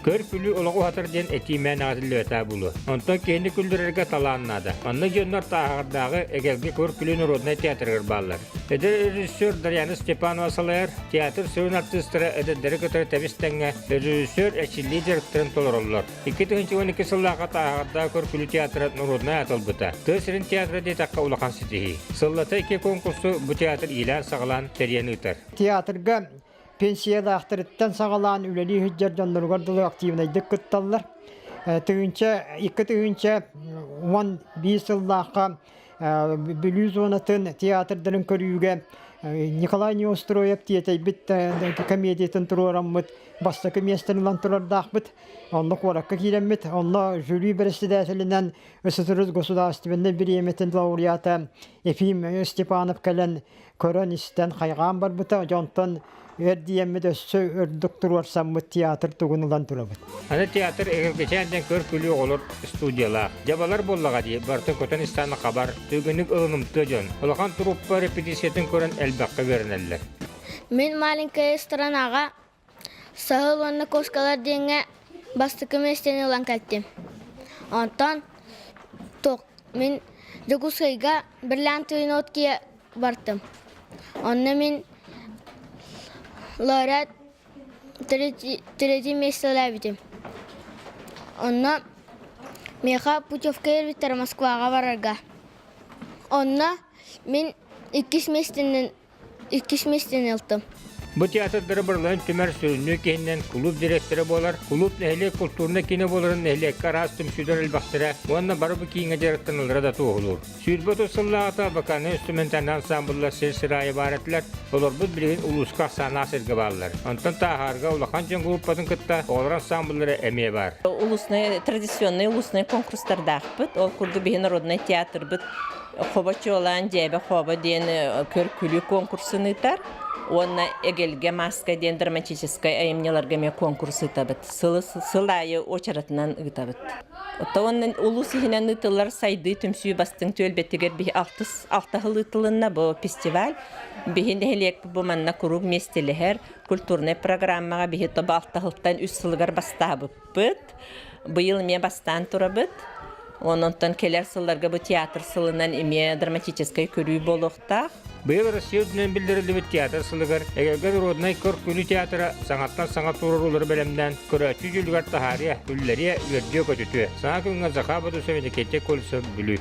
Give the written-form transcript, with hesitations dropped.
Көр-күлүү олоҕу уһатар диэн этии мээнэҕэ этиллибэтэ буолуо. Онтон киһини күллэрэргэ талаан наада. Маннык дьоннор Тааһаҕардааҕы эгэлгэ көр-күлүү народнай театрыгар бааллар. Эдэр режиссер Дарьяна Степанова салайар театр сүрүн артыыстара эдэрдэри кытары тэбис-тэҥҥэ режиссер эрчиллии дьарыктарын толороллор. 2012 сыллаахха Тааһаҕардаах көр-күлүү театра народнай аат ылбыта. Тыа сирин театра диэтэххэ улахан ситиһии. Сыллата икки конкурсу бу театр иилээн-саҕалаан тэрийэн ыытар. Театрга пенсиялаахтарыттан саҕалаан үлэлии сылдьар дьонноругар дылы активнайдык кытталлар. 2011 сыллаахха Бүлүү зонатын театрдарын көрүүгэ Николай Неустроев тиэтэйбит комедиятын туруораммыт бастакы миэстэни ылан турардаахпыт. Онно куоракка киирэммит, онно жюри председателинэн СССР государственнай бириэмэтин лауреата Ефим Степанов кэлэн көрөн-истэн хайҕаан барбыта. Дьонтон эрдийэммит өссө үрдүк туруорсаммыт театр тугун ылан турабыт. Аны театр эгэлгэчээн диэн көр-күлүү оҕолор студиялаах. Дьабалар буоллаҕа дии, барытын көтөн истэҕинэ хабар, түргэнник ылынымтыа дьон. Улахан труппа репетициятын көрөн элбэххэ үөрэнэллэр. Мин маленькая странаҕа Саһыл уонна кошкалар диэҥҥэ бастакы миэстэни ылан кэлтим. Онтон туох мин Дьокуускайга бриллиантовый нотки бартым. Онно мин лауреат третий миэстэлээбитим. Онно миэхэ путевка биэрбиттэрэ Москваҕа барарга. Онно мин иккис миэстэнэн Иккис миэстэни ылтым. Бу театрдары барыларын түмэр сүрүннүүр киһинэн кулууп директора буолар. Кулууп нэһилиэк культурнай киинэ буоларын нэһилиэккэ араас түмсүүлэр элбэхтэрэ уонна бары бу кииҥҥэ дьарыктаналлара да туоһулуур. 30 сыллааҕыта вокальнай инструментальнай ансаамбыллар сир-сир аайы баар этилэр. Олорбут билигин улууска ахсааннаах сиргэ бааллар. Онтон Тааһаарга улахан дьон группатын кытта оҕолор ансаамбыллара эмиэ баар. Улусный традиционный улусный конкурстардаахпыт. Ол курдук биһи народнай театрбыт Хобо чуолаан дьээбэ хообо диэн көр-күлүү куонкурсун ыытар уонна Эгэлгэ мааска диэн драматическай айымньыларга эмиэ куонкурс ыытабыт. Сылы сыл аайы уочаратынан ыытабыт. Оттон улуус иһинэн ыытыллар сайдыы түмсүү бастыҥ түөлбэтигэр биһи алтыс алтаһыл ыытылынна бу фестиваль. Биһи нэһилиэкпит бу манна куруук миэстэлэһэр культурнай программаҕа биһи тобо алтаһылтан үс сылыгар бастаабыппыт. Быйыл эмиэ бастаан турабыт. Онон кэлэр сылларга бу театр сылынан эмиэ драматическай көрүү буолуохтаах. Быйыл Россия үрдүнэн биллэриллибит театр сылыгар Эгэлгэ народнай көр-күлүү театра саҥаттан саҥа туруоруулары бэлэмнээн көрөөччү дьүүлүгэр таһаарыа, үллэриэ, үөрдүө-көтүтүө. Саҥа күҥҥэ Захар Бодусов, Никита Кольцов, Бүлүү.